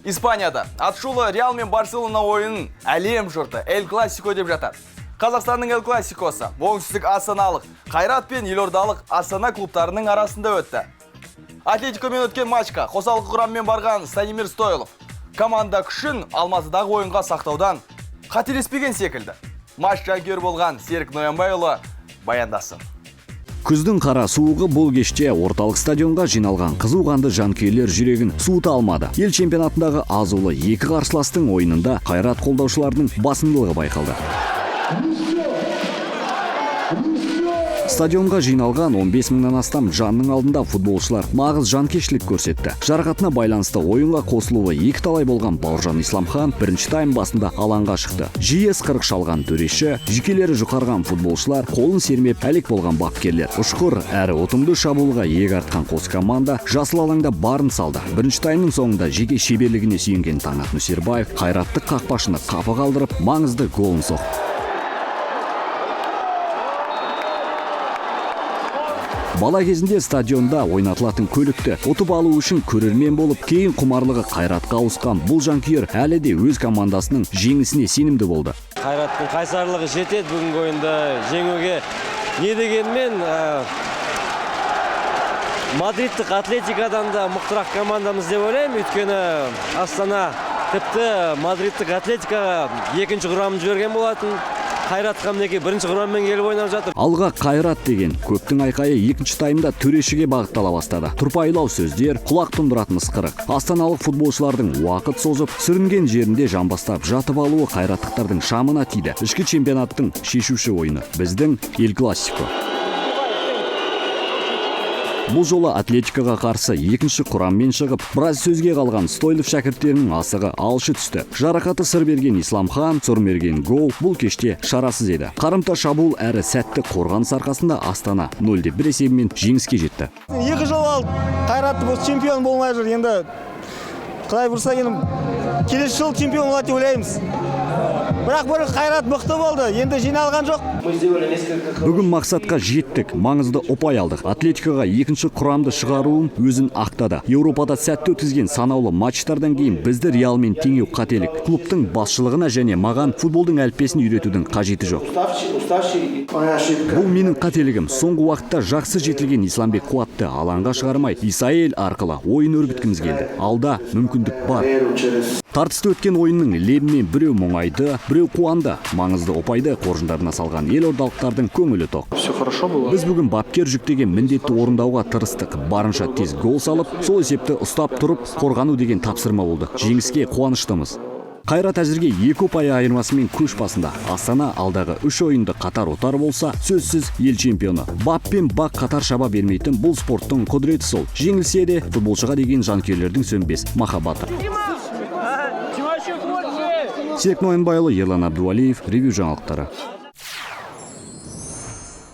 Испанияда атышулы Реал мен Барселона ойынын әлем жұрты Эль Классико деп жатады. Қазақстанның Эль Классикосы оңтүстік астаналық Қайрат пен елордалық Астана клубтарының арасында өтті. Атлетикомен өткен матчқа қосалқы құраммен барған Станимир Стойлов команда күшін Алматыдағы ойынға сақтаудан қателеспеген секілді. Матч жанкүйері болған Серік Ноянбайұлы баяндасын. Күздің қара суығы бұл кеште орталық стадионға жиналған қызуқанды жанкүйерлер жүрегін суыта алмады. Ел чемпионатындағы азулы екі қарсыластың ойынында Қайрат қолдаушыларының басымдылығы байқалды. Стадионға жиналған 15 мыңнан астам жанның алдында футболшылар нағыз жанкештілік көрсетті. Жарақатына байланысты ойынға қосылуы екі талай болған Бауыржан Исламхан бірінші тайм басында алаңға шықты. Жиі ысқырық шалған төреші, жүйкелері жұқарған футболшылар, қолын сермеп әлек болған бапкерлер. Ұшқыр әрі ұтымды шабуылға иек артқан қос команда жасыл алаңда барын салды. Бірінші таймның соңында жеке шеберлігіне сүйенген Таңат Нүсербаев қайраттық қақпашыны қапы қалдырып, маңызды голын соқты. Бала кезінде стадионда ойнатылатын көлікті ұтып алу үшін көрермен болып, кейін құмарлығы Қайратқа ауысқан бұл жанкүйер әлі де өз командасының жеңісіне сенімді болды. Қайраттың қайсарлығы жетеді бүгінгі ойында жеңуге. Не дегенмен, мадридтік Атлетикадан да мықтырақ командамыз деп ойлаймын. Өйткені Астана тіпті мадридтік Атлетикаға екінші құрамын жіберген болатын. Қайратқа мінекей бірінші құраммен келіп ойнап жатыр. Алға Қайрат деген көптің айқайы екінші таймда төрешіге бағыттала бастады. Тұрпайылау сөздер, құлақ тұндыратын ысқырық. Астаналық футболшылардың уақыт созып, сүрінген жерінде жамбастап жатып алуы қайраттықтардың шамына тиді. Ішкі чемпионаттың шешуші ойыны. Біздің Эль Классико. Бұл жолы Атлетикаға қарсы екінші құраммен шығып, біраз сөзге қалған Стойлов шәкірттерінің асығы алшы түсті. Жарақаты сыр берген Исламхан, сұрмерген гол бұл кеште шарасыз еді. Қарымта шабуыл әрі сәтті қорғаныс арқасында Астана 0-1 есебімен жеңіске жетті. 2 жыл алды, Қайратты бұл чемпион болмай жүр. Енді Құдай бұйырса, енді келесі жыл чемпион болады деп ойлаймыз. Бірақ бір Қайрат мықты болды, енді жиналған жоқ. Бүгін мақсатқа жеттік, маңызды ұпай алдық. Атлетикаға екінші құрамды шығаруым өзін ақтады. Еуропада сәтті өткізген санаулы матчтардан кейін бізді Реалмен теңеу қателік. Клубтың басшылығына және маған футболдың әліппесін үйретудің қажеті жоқ. Бұл менің қателігім. Соңғы уақытта жақсы жетілген Исламбек Қуатты алаңға шығармай, Исаэль арқылы ойын өрбіткіміз келді. Алда мүмкіндік бар. Тартысты өткен ойынның лебімен біреу мұңайды, біреу қуанды. Маңызды ұпайды қоржындарына салған елордалықтардың көңілі тоқ. Все хорошо было. Біз бүгін бапкер жүктеген міндетті орындауға тырыстық. Барынша тез гол салып, сол есепті ұстап тұрып, қорғану деген тапсырма болды. Жеңіске қуаныштымыз. Қайрат әзірге 2 ұпай айырмасымен көш басында. Астана алдағы 3 ойынды қатар ұтар болса, сөзсіз ел чемпионы. Бап пен бақ қатар шаба бермейтін бұл спорттың құдіреті сол. Жеңілсе де футболшыға деген жанкүйерлердің сөнбес махаббаты. Серік Ноянбайұлы, Ерлан Абдуалиев, Ревю жаңалықтары.